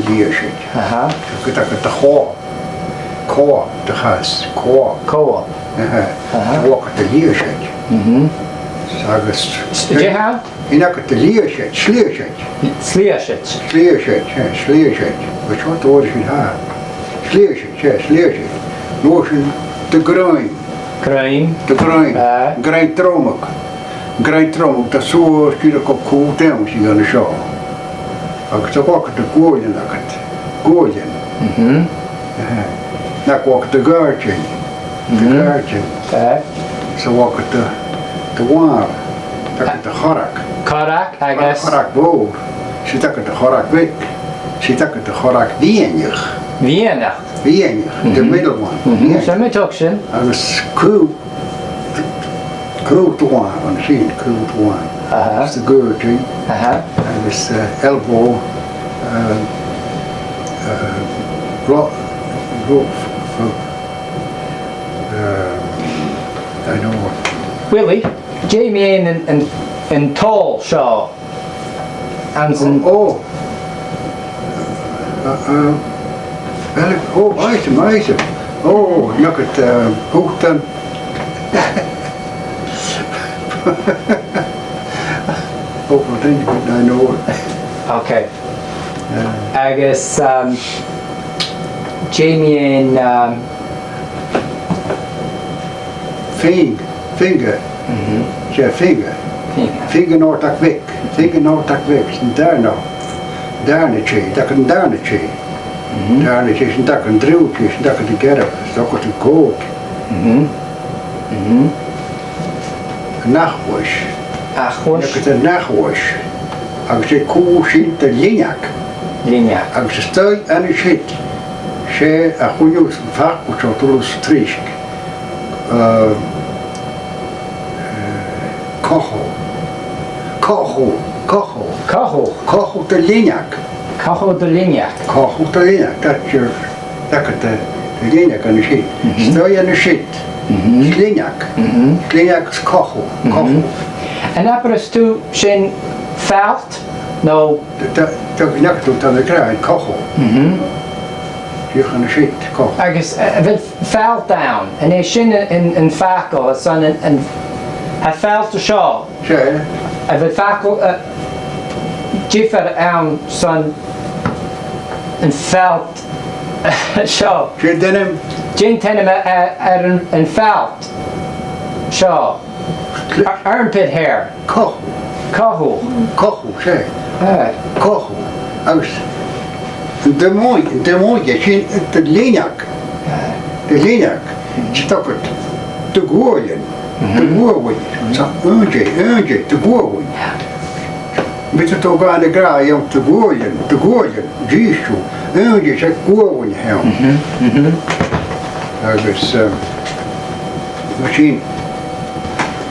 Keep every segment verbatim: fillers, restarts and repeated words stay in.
Liathad. Aha. Agus tha agad a' chob. Cob, tha fhios, cob. Cob. Aha. Aha. Tha agad a' liathad. Mhm. Agus s-, dè tha? Tha agad a' liathad, sliathad. Sliathad. Sliathad, yeah, sliathad. But what the word is it, ha? Sliathad, yeah, sliathad. No sin de ghruaim. Ghruaim. De ghruaim. Ah. Ghruaim dromag. Ghruaim dromag, tha suas dìreach gu cùl dannsa dhan a seo. Agus tha agad a' ghualainn agad. Gualainn. Mhm. Eh, nach eil agad a' ghàirdean. A' ghàirdean. Eh. 'S tha agad a', a' mhàr. Tha agad a' chorrag. Corrag, agus? Corrag mhòr. 'S tha agad a' chorrag bheag. 'S tha agad a' chorrag mheadhanach. Mheadhanach. Mheadhanach, the middle one. Mhm. Mheadhanach. Sin mi a' tuigsinn. Agus cù, cù do mhàr, an sin, cù do mhàr. Aha. Is the ghergin. Aha. Agus, eh, elbow, eh, eh, ro-, ro-, eh, I know. Willie, dè mu dheidhinn an, an, an toll seo? Anns an... Oh, oh. Uh, uh, well, oh, item, item. Oh, look at, uh, Houghton. Oh, well, then you wouldn't know it. Okay. Uh, agus, um, dè mu dheidhinn, um, fing-, finger. Mhm. 'S e finger. Finger. Finger an Òrdaig Bhig. Finger an Òrdaig Bhig, 's an dàrna, dàrna tè, tha agad an dàrna tè. Mhm. Dàrna tè, 's tha agad an treas tè, 's tha agad a' ghearradh, 's tha agad an còig. Mhm. Mhm. An achlais. Achlais. Tha agad an achlais. Agus 's e cù sin de linneag. Linneag. Agus a-staigh an siud, 's e a' choinneamh 's am facal seo a' dol a-staigh. Eh, eh, cochall. Cochall, cochall. Cochall. Cochall de linneag. Cochall de linneag. Cochall de linneag. That's your, tha agad an, an linneag an siud. Mhm. A-staigh an siud. Mhm. Linneag. Mhm. Linneag is cochall. Mhm. Cochall. An abair thu sin falt? No. Tha, tha, tha, nach eil thu, tha mi ag ràdh, cochall. Mhm. Dìreach an siud, cochall. Agus, eh, a bheil falt ann? An e sin an, an, an facal, airson an, an, tha falt an seo? 'S e. A bheil facal, eh, diofar ann son an falt seo? 'S e an t-ainm. Dè an t-ainm a, a, air an, an falt seo? Cl- Ar-, armpit hair. Cochall. Cochall. Cochall, 's e. Ah. Cochall. Agus an t-ainm, an t-ainm sin de linneag. Ah. De linneag. 'S tha agad de ghualainn. Mhm. De ghualainn. Mhm. 'S e, aon-dè, aon-dè, de ghualainn. Bidh tu a' gabhail ag ràdh, de ghualainn, de ghualainn, dìreach. Aon-dè, 's e gualainn a th' ann. Mhm, mhm. Agus, eh, mar sin.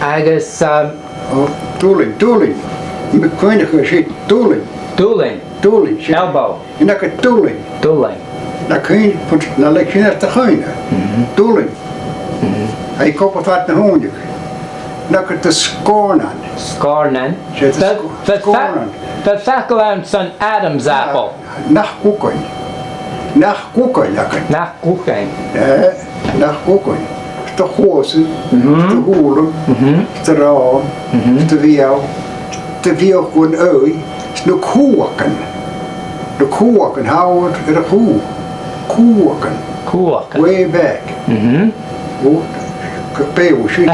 Agus, eh, Ò, dùbhlain, dùbhlain. Tha mi a' cuimhneachadh air sin, dùbhlain. Dùbhlain. Dùbhlain, sin. Elbow. An e agad dùbhlain? Dùbhlain. Na cuimhn-, put-, na leig sin air do chuimhne. Mhm. Dùbhlain. Mhm. Tha i cupall fad na h-ùine. An e agad sgòrnan? Sgòrnan. Sin, sgò-, sgòrnan. Bheil, bheil fa-, bheil facal ann son Adam's apple? Nach cugainn. Nach cugainn agad. Nach cugainn. Eh, nach cugainn. 'S do chluasan, mhm, 's do shùilean, mhm, 's do ròin, mhm, 's do bheul, 's do bheul gun aghaidh, 's na cumhachdan. Na cumhachdan, tha iad air a' chù. Cumhachdan. Cumhachdan. Way back. Mhm. Ò, c-, b' e sin.